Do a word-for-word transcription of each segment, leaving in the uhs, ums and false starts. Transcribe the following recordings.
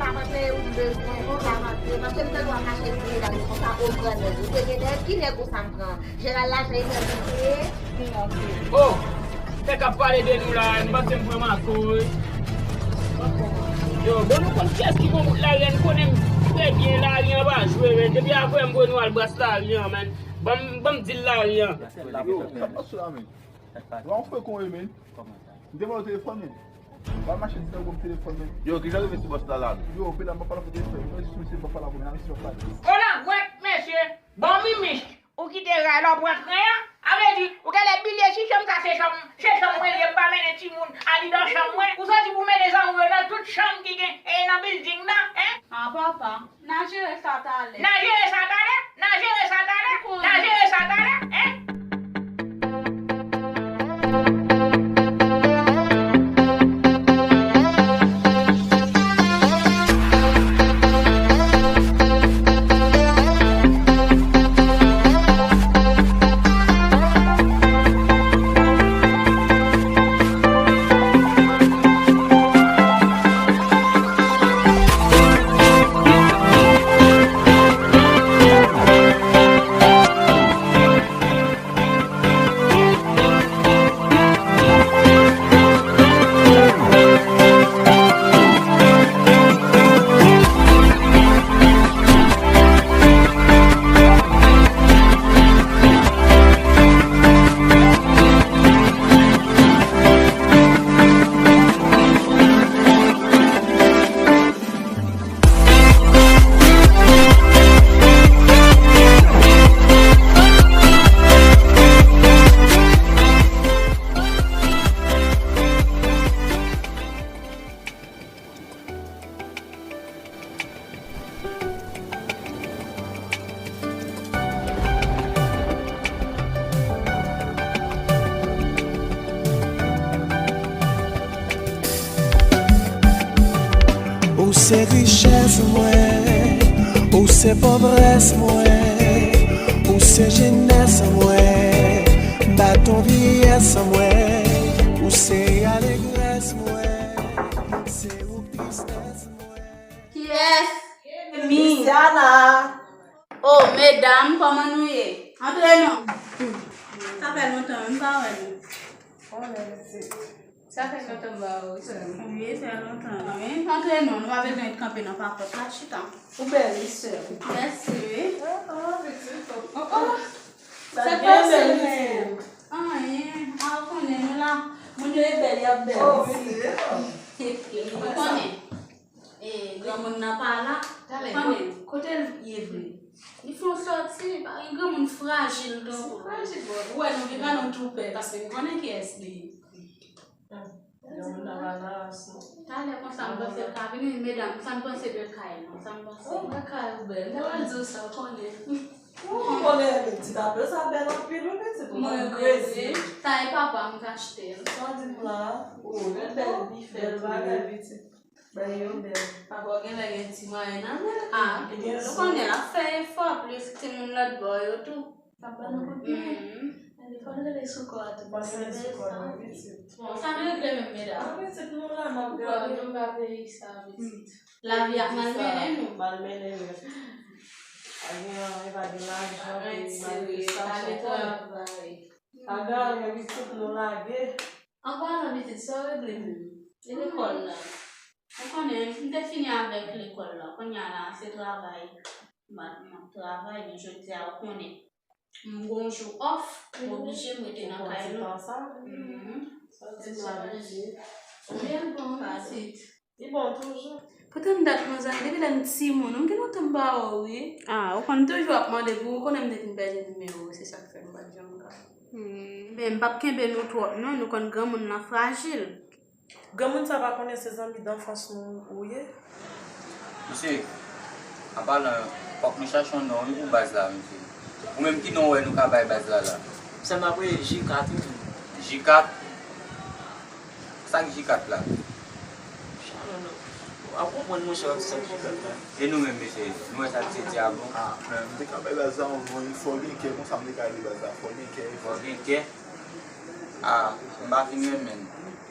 Sa pa te ou m bezwen, konsa m ap ye, paske m te dwa mache sou medam yo konsa, o grandèz. Ou te gen nèg, ki nèg ou sa m pran? Jeral la, se nèg ou te ye? Oh! Nèg ap pale de nou la, m panse m pran makoy. Yo, bon, nou konn kiyès ki gon bout lari a, nou konnen m trè byen, lari an pa jwe, men depi apre m wè nou al bras lari an, men. Ban m, ban m di l lari an. Yo, sa k pase la, men? Wa, on fwe kon e, men. M te ba w telefòn, men. Wa mache di nan gwo telefòn, men. Yo, kijan rive sou bòs la la, men? Yo, medam, pa pale avèk telefòn. Mwen jis misye pa pale avèk mwen, misye pa pale. Onagwèt, mesye, bon mimich, ou kite ray la w pran tren an, a vle di, ou genlè bliye si chanm sa se chanm, se chanm mwen li ye, m pa mennen timoun al nan chanm mwen, ou soti pou mennen zanmi w yo nan tout chanm ki gen, e, nan bilding nan, en? Ah, papa. N a jere sa talè. N a jere sa talè, n a jere sa talè, n a jere sa talè, en? Ou se richès mwen, ou se povrès mwen, ou se jenès mwen, baton vyès mwen, ou se alegrès mwen, se ou tristès mwen. Kiyès? Emi. Christiana. Oh, medam, kòman nou ye? Antre non. Sa fè lontan, m pa wè nou. Sa fè lontan m pa wè w, sè m. Wi, fè lontan, wi. Antre non, nou pa bezwen kanpe nan papòt la, chita. Ou bèl, wi, sè m. Mèsi, wi. Oh, oh, pitit. Oh, oh. Sa k pase menm? Anyen, a w konnen nou la. Moun yo e bèl, y ap bèl osi. Ou konnen. E, granmoun nan pa la. Talè, kote l ye vre? Li fè yon sòti, pa gen granmoun frajil tankou l. Frajil, bon. Ou wè nou vin pran nou tou pè, paske n konnen kiyès li ye. Granmoun nan pa nan rans, non. Talè konsa, m panse l ka vini, medam, sa n panse de kay nou, sa n panse? Oh, mwen kay ou bèl. Mwen di w sa, ou konnen. Ou konnen, pitit, apre sa bèl anpil, wi, pitit, ou konn krezi. Sa e papa m k achte l. Sa w di m la? Oh, bèl bifèt, bèl bagay, pitit. Bay yo bèl. Papa w genlè gen ti mwayen nan men l. Ah, ou konnen l ap fè efò plis timoun lòt bò yo tou. L ap ban nou kout men. Men li fò l rele sou kò a tou. Fò l rele sou kò a tou, pitit. Bon, sa n regle menm, medam. Ah, pitit, nou la, n ap gade. Nou pa peyi sa, pitit. Lavi ap malmennen nou. Malmennen nou. Pa gen anyen, pa gen lajan, peyi maltrè, sa ale travay. Pa gen anyen, pitit, nou lage. An palan pitit, sa w regle menm? E lekòl la? Ou konnen, m te fini avèk lekòl la. Kounye a la, se travay. M ap, m ap travay, men jodi a, ou konnen. M gon jou off, m oblije m rete nan kay nou. Ou pran ti tan sa? Mhm. Sa di m la, pitit. Ou byen bon, pitit. Li bon toujou. Poutan dat manzè, depi lè m timoun, m gen lontan m pa wè w, wi. Ah, ou konn toujou ap mande pou ou, konnen m te fin pèdi nimewo w, se sa k fè m pa t janm ka. Hmm, men m p ap kenbe nou twòp non, nou konn granmoun nan frajil. Granmoun sa pa konnen se zanmi danfans nou ou ye? Mesye, an palan, fòk nou chache yon non wi pou baz la, mesye. Ou menm ki non w wè nou ka bay baz la la? Sèlman apre J kat wi tou. J kat? Sa k J kat la? J kat la non. W ap konprann monchè w ap di sa k J kat la. E nou menm mesye, nou wè sa k se dyab non? Ah, men m te ka bay baz la yon non wi, fò gen kè, konsa m te ka rele baz la, fò gen kè. Fò gen kè? Ah, m pa fin renmen l.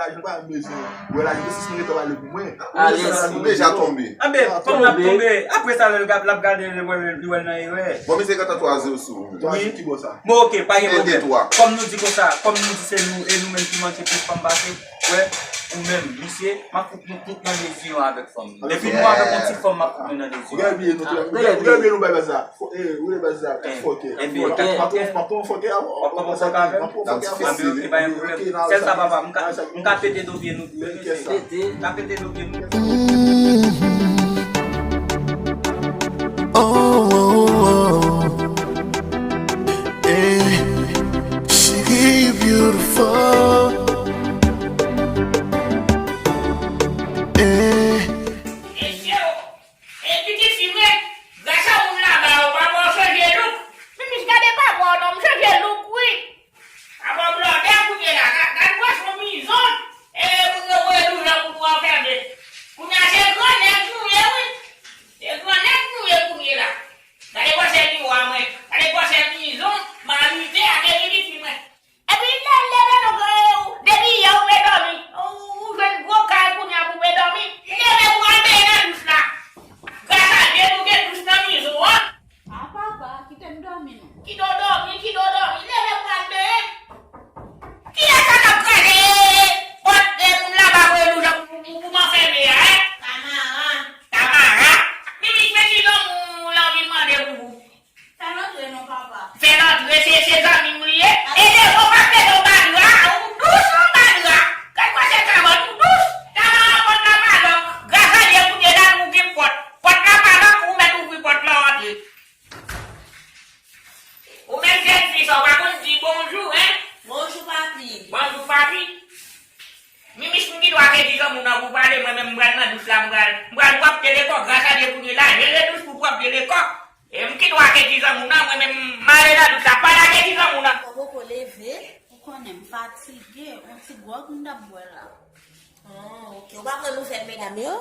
laj, nou pa bezwen. Wè laj, nou sis mwen gentan pale pou mwen. Alèz. Ou deja tonbe. Anben, fanm nan ap tonbe. Apre sa, lè l ap gade, li wè l nan erè. Bon, misye gentan twa zewo sou ou. Twa zewo ki bò sa? Bon, ok, pa gen pwoblèm. Kòm nou di konsa, kòm nou di se nou, e nou menm ki manke plis fanm pase, wè, ou menm, misye, m ap fout nou tout nan lezyon avèk fanm. Depi nou avèk yon ti fanm, m ap fout nou nan lezyon. Ou gen byen nou, ou gen byen nou bay baz la. Fò, eh, ou gen baz la, fòkè. Ebyen, m ap pran fòkè avè w. M ap pran fòkè avè w. Anben, ok, pa gen pwoblèm. Sèl sa, papa, m ka, m ka pete do pye nou tou, wi, mesye. M ka pete do pye nou tou. Oh, oh, oh. Eh, she beautiful. Eh. Mesye, e pitit fi mwen, gras a moun laba yo, papa w chanje look. Mimis, gade papa w non, m chanje look, wi. Papa w blòdè kounye la, gad, gad bwasyon mizon, e moun yo voye nou jan pou nou anfèmen. Kounye a se gran nèg nou ye, wi. Se gran nèg nou ye kounye la. Gade gwosè miwa mwen, gade gwosè mizon, m a lite ak pitit fi mwen. Epi lè l leve non, depi yè ou pe dòmi. Ou, ou jwenn gwo kay kounye a pou pe dòmi. Leve pou al benyen nan douch la. Gras a Dye nou gen douch nan mizon an. A papa, kite m dòmi non. Kite w dòmi, kite w dòmi. Leve pou al benyen. Kiyès sa k ap kraze pòt, e, moun laba voye nou jan pou, pou, pou m anfèmen a, en? Tamara. Tamara? Mimis, men ki lanmou w anvi mande pou ou. Fè l antre non, papa. Fè l antre, se, se zanmi m li ye. E devan w pa mete yon badra, ou dous yon badra. Gad gwosè kabòt ou dous. Tamara, pòt la pa lòk. Gras a Dye kounye la nou gen pòt. Pòt la pa lòk, ou mèt ouvri pòt la, w antre. Ou menm jèn fi sa, w pa konn di bonjou, en? Bonjou, papi. Bonjou, papi. Mimis, m gen dwa ke di zanmi w nan pou pale, mwen menm m pral nan douch la, m pral, m pral pwòpte lekò, gras a Dye kounye la, jere douch pou pwòpte lekò. E m gen dwa ke di zanmi w nan, mwen menm m ale nan douch la, pa lage di zanmi w nan. Ou poko leve? Ou konnen m fatige, yon ti gwòg m t ap bwè la. Ah, ok. Ou pa pran nouvèl medam yo?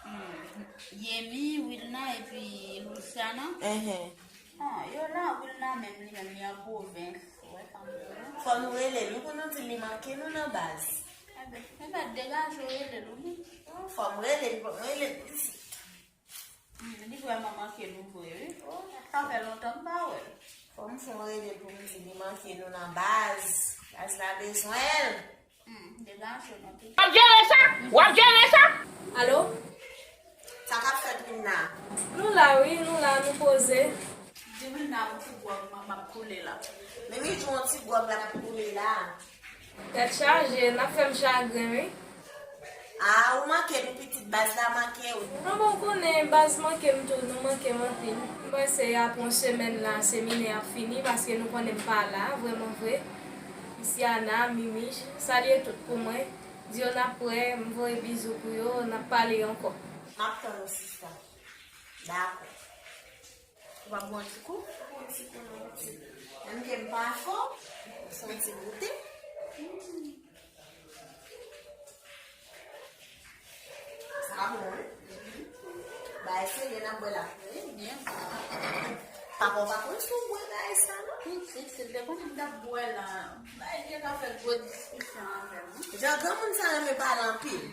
Hmm. Yemi, Wilna epi Luciana. Enhen. Ah, yo la, Wilna menm li menm li an pwovens. Ou wè fanm nan. Fò nou rele l, wi, pou nou di l li manke nou nan baz. Enben, enben, degaje w rele l, wi. Hmm, fò m rele l, fò m rele l isit. Hmm, li vrèman manke nou vre, wi. Oh, sa fè lontan m pa wè l. Fò m fè yon rele l pou m di li manke nou nan baz. Baz la bezwen l. Hmm, degaje w nan tou. W ap jere sa? W ap jere sa? Alo? Sa k ap fèt, Wilna? Nou la, wi, nou la, nou poze. Di Wilna yon ti gwòg, m ap koule la. Men wi, di yon ti gwòg la, m ap koule la. Tèt chaje, n ap fè m chagren, wi. Ah, ou manke nou pitit, baz la manke w. Non, bon, ou konnen baz manke m tou, nou manke m anpil. M panse apre yon semèn la, seminè ap fini, paske nou konnen m pa la, vrèman vre. Luciana, Mimich, salye tout pou mwen. Di yo n ap wè, m voye bizou pou yo, n ap pale ankò. M ap tann ou, sista. Dakò. Ou pa bwè yon ti kou? Yon ti kou, non, ti. Menm ke m pa fò, se yon ti goute. Sa bon, wi. Bagay serye n ap bwè la. Wi, byen. Papa w pa konn si w bwè bagay sa, non? Pitit, si l te konnen m t ap bwè la. Bagay ki ka fè gwo diskisyon avè m, wi. Jan granmoun sa renmen pale anpil.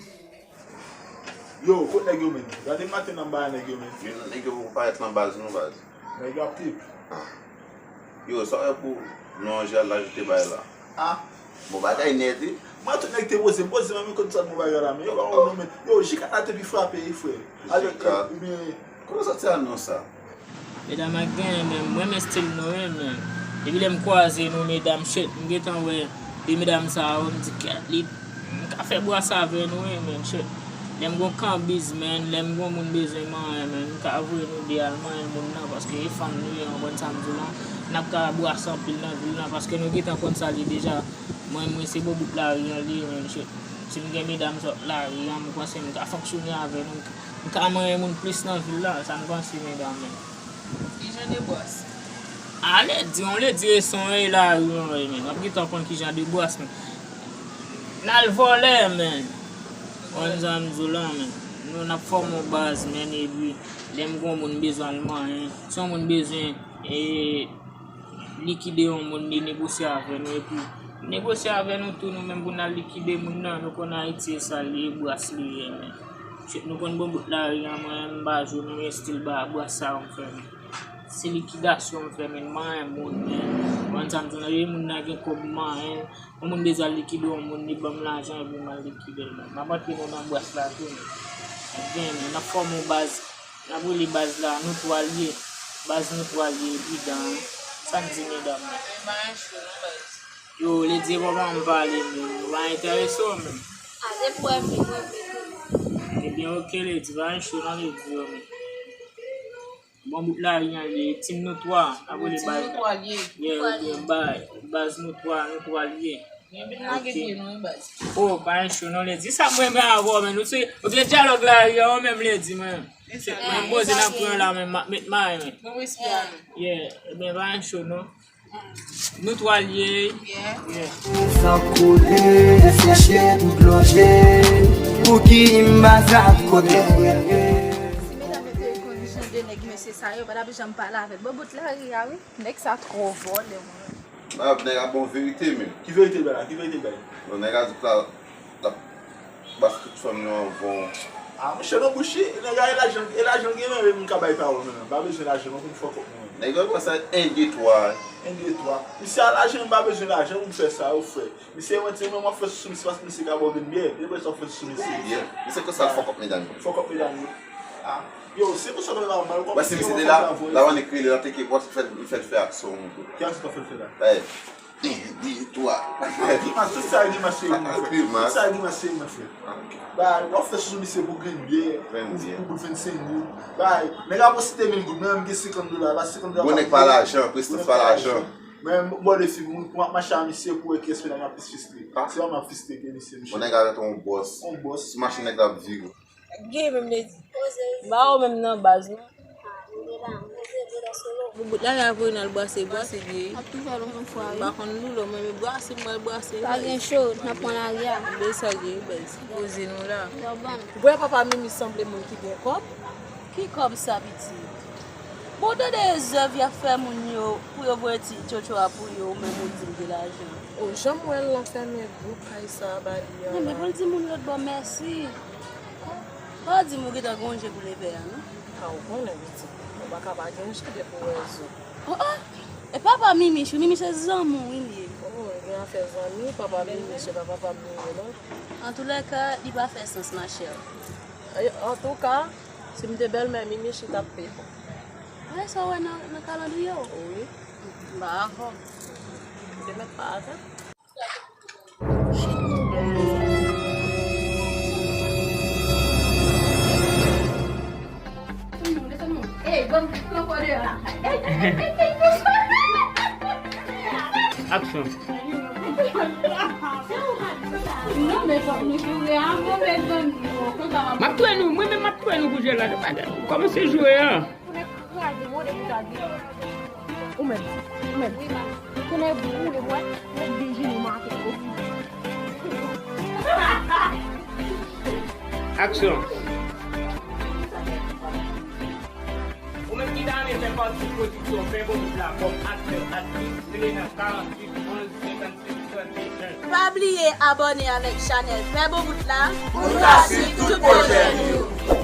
Yo, kot nèg yo menm? Gade maten nan ba nèg yo menm. Men nèg yo poko parèt nan baz nou, baz. Nèg yo aktif. Ah. Yo, sa w wè pou nou anje al ajoute bay la? Ah. Bon bagay nèt, wi. Mwen tout nèg te poze, m poze, mwen menm konn sa bon bagay la, men yo pa wè nou, men yo, J K la te pi frape, wi, frè. Alò, J K. Ebyen, kote w soti annons sa? Medam ak genyen, men m renmen stil nou, wi, men. Depi lè m kwaze nou, medam, shit, m gentan wè de medam sa yo, m di, kèt, li, m ka fè bwase avè nou, wi, men, shit. Lè m gon kanbiz, men, lè m gon moun bezwen manyen, men, m ka voye nou de al manyen moun nan, paske e fanm nou ye, w konprann sa m di w lan. N ap ka bwase anpil nan vil lan, paske nou gentan konn sa l ye deja. Mwen, mwen se bò bout lari an li ye, men, shit. Si m gen medam sot lari an, m panse m ka fonksyone avè nou, m ka, m ka manyen moun plis nan vil la, sa n panse, medam, men. Ki jan de bwase? Ale di, on le di reson e lari an, men. W ap gentan konn ki jan de bwase, men. N al vòlè, men. Konn sa m di w lan, men. Nou, n ap fòme yon baz, men, epi lè m gon moun bezwen al manyen, si yon moun bezwen, e, likide yon moun, li negosye avè nou, epi negosye avè nou tou, nou menm pou n al likide moun nan, nou konn Ayiti e sa l ye, bwase li ye, men. Shit, nou konn bon bout lari an, mwen, m pa jwe, mwen estil ba bwase sa yo m fè, men. Se likidasyon m fè, men, m manyen moun, men. Konn sa m di w lan, e moun nan gen kòb manyen, yon moun bezwen al likide yon moun, li ban m lajan, epi m al likide l, men. M ap antre nou nan bwase la tou, men. Ebyen, men, n ap fòme yon baz. N ap rele baz la, nou twa l ye. Baz nou twa l ye, epi dan, sa n di medam yo? Yo, ledi e papa m pale, men, nou pa enterese w, men. A, depi w wè m, mwen vle tounen. Ebyen, oke, ledi, pa gen cho nan ledi yo, men. Bon, bout lari an ye, tim nou twa, n ap rele baz la. Tim nou twa l ye. Yeah, ebyen, ba-, baz nou twa, nou twa l ye. Gen vin lage pye nou, wi, baz. Oh, pa gen cho non, ledi. Sa mwen renmen avè w, men. Ou se, ou gen dyalòg lari an, ou menm, ledi, mwen. Se sa. Mwen poze nan pran la, men, m ap met mayen, men. Nou respè a nou. Yeah, ebyen, pa gen cho non. Nou twa l ye. Yeah. Yeah. San koule, seche tout lonje. Pou ki m pa sa kote. Si medam yo te konn jan de nèg mesye sa yo, pa t ap janm pale avè l. Bon, bout lari a, wi. Nèg sa twò vòlè, mwen. Nèg ap bay yon verite, men. Ki verite bay la? Ki verite bay? Bon, nèg a di l ap bwase tout fanm yo anvan. Ah, monchè, non, bouch li, nèg la, e lajan, e lajan gen, men, moun ka bay pawòl, men, men. M pa bezwen lajan, non, pou m fè kòb mwen. Nèg yo konsa, en, de, twa. En, de, twa. Misye a lajan, m pa bezwen lajan pou m fè sa, yo, frè. Misye, mwen, ti mwen, m ap fè sou misye, paske misye ka bò grenn byè. Li wè sa w fè sou misye. Yeah. Misye konsa, l fòk ap medam yo. Fòk ap medam yo. Ah. Yo, se pou sa mwen pa mal konprann. Wè, si misye te la, la w annik rele, l ap teke bwase, fè, fè l fè aksyon. Ki aksyon w fè l fè la? Bay. En, de, twa. Grimas, tout sa grimas se mwen fè. Grimas. Tout sa grimas se mwen fè. Ba, w ap fè sou misye pou grenn byè, pou, pou bout vennsenk goud. Bay, nèg la posede mil goud, mwen menm gen senkant dola, ba senkant dola. Bon, nèg pa lajan, prestans pa lajan. Men, bon, de fi, moun, pou m ap mache a misye pou wè kiyès medam ap plis fistre. Se pa m ap fistre ke misye, misye. Bon, nèg la ret yon bòs. Yon bòs. Sou machin nèg la ap vire. Gen menm ledi. M pa wè w menm nan baz, non. Bout lari a voye n al bwase, bwase l ye. M ap tou fè l yon fwa, wi. M pa konn lou lò, mwen, men bwase, m pral bwase. Pa gen cho, n ap pran lari a. Men sa l ye, baz. Poze nou la. Bwè papa Mimi sanble moun ki gen kòb. Ki kòb sa, pitit? Bon, w tande zèv y ap fè moun yo pou yo voye ti tchotcho a pou yo, ou menm ou di m gen lajan. O, jan m wè l lan fèmen gwo kay sa a ba li a la. Enben, pou l di moun lòt bò mèsi. Pa di m ou gentan gon je pou leve a, non? A, ou konnen, pitit. Ou pa ka pa gen je depi w wè zo. O, o! E papa Mimi, chou, Mimi se zanmi w, wi, li ye. O, gen afè zanmi, papa Mimi, se pa papa Mimi, non? Antoulèka, li pa fè sans, machè. Antouka, si m te bèlmè Mimi, chita ap peye. Wè sa w wè nan, nan kalandriye w? Wi. M pa avè w. M te mèt pa avè w. Aksyon. M ap touye nou, mwen menm m ap touye nou pou jwèt la. Kòmanse jwe a. Ou menm, ou menm. Konnen boule bwè, mwen deje nou maten. Aksyon. Ou menm ki ta renmen fè pati pwodiksyon Fè Bon Bout la kòm aktè, aktris, rele nan karanntuit onz senkannsenk trannde en. Pa bliye abòne avèk chanèl Fè Bon Bout la pou w ka swiv tout pwojè nou yo.